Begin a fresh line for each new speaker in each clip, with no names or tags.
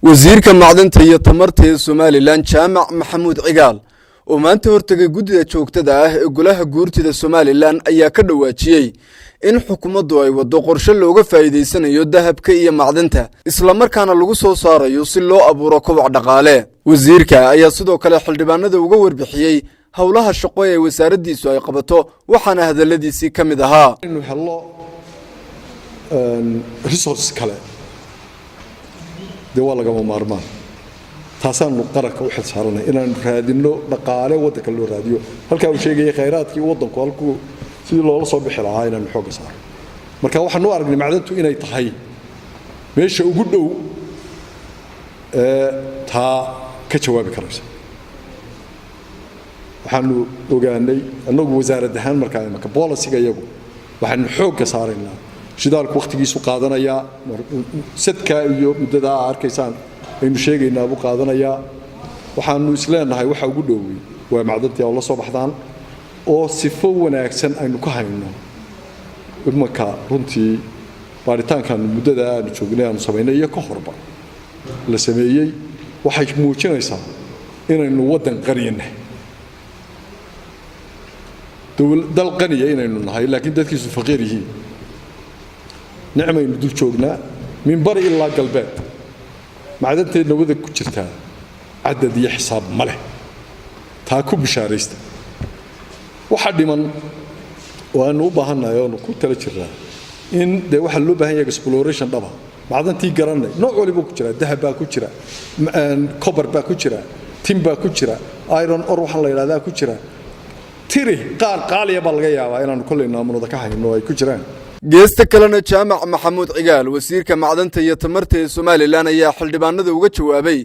Wasiirka macdanta iyo tamarta ee Somaliland, Jaamac Maxamuud Cigaal, oo maanta hortegay guddida joogtada ah ee golaha guurtida Somaliland, ayaa ka dhawaajiyey in xukuumaddu ay waddo qorshe looga faa'iidaysanayo dahabka iyo macdanta, islamarkaana lagu soo saarayo si loo abuuro koboc dhaqaale. Wasiirka ayaa sidoo kale xildhibaanada uga warbixiyey howlaha shaqo ee wasaaraddiisu ay qabato, waxaana hadalladiisii ka mid ahaa:
Inuu helo resource kale dee waa lagama maarmaan. Taasaanu qaranka u xilsaaranay, inaanu raadinno dhaqaale waddanka loo raadiyo. Halkaa uu sheegayay khayraadkii waddanku halkuu sidii loola soo bixi lahaa inaanu xoogga saaro. Marka waxaanu u aragnay macdantu inay tahay meesha ugu dhow ee taa ka jawaabi karaysa. Waxaanu ogaanay annagu wasaarad ahaan markaa imaka policy-ga iyagu waxaanu xoogga saaraynaa shidaalku wakhtigiisu qaadanayaa, sadkaa iyo muddadaa aa arkaysaan aynu sheegaynaa buu qaadanayaa. Waxaanu isleenahay waxa ugu dhowey waa macdantii oo la soo baxdaan oo sifo wanaagsan aynu ka hayno. Imanka runtii baaritaankaanu muddada aanu joognay aanu samaynay iyo ka horba la sameeyey waxay muujinaysaa inaynu waddan qaniya nahay, dal qaniya inaynu nahay, laakiin dadkiisu faqiir yihiin. Nicmaynu dul joognaa min bari ilaa galbeed. Macdanteedna wada ku jirtaa cadad iyo xisaab ma leh. Taa ku bishaaraysta. Waxa dhiman oo aanu u baahannahay oonu ku tala jirnaa in dee waxaa loo baahan yahay exploration dhaba. Macdantii garannay, nooc walibuu ku jiraa: dahab baa ku jira, copper baa ku jira, tin baa ku jira, iron ore waxaan la yidhahdaa ku jira, tiri qaar qaaliya baa laga yaabaa inaanu kolley naamunada ka hayno ay ku jiraan.
Geesta kalena, Jaamac Maxamuud Cigaal, wasiirka macdanta iyo tamarta ee Somaliland, ayaa xildhibaanada uga jawaabay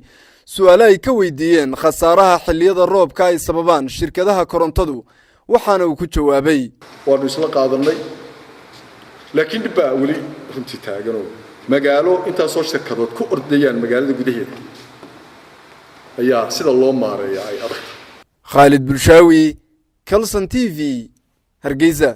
su'aale ay ka weydiiyeen khasaaraha xilliyada roobka ay sababaan shirkadaha korontadu, waxaana uu ku jawaabay:
Waanu isla qaadannay, laakiin dhib baa weli runtii taaganoo magaalo intaasoo shirkadood ku ordayaan magaalada gudaheeda ayaa sida loo maareeyaa ay adag.
Khaalid Bulshaawi, Kalson TV, Hargeysa.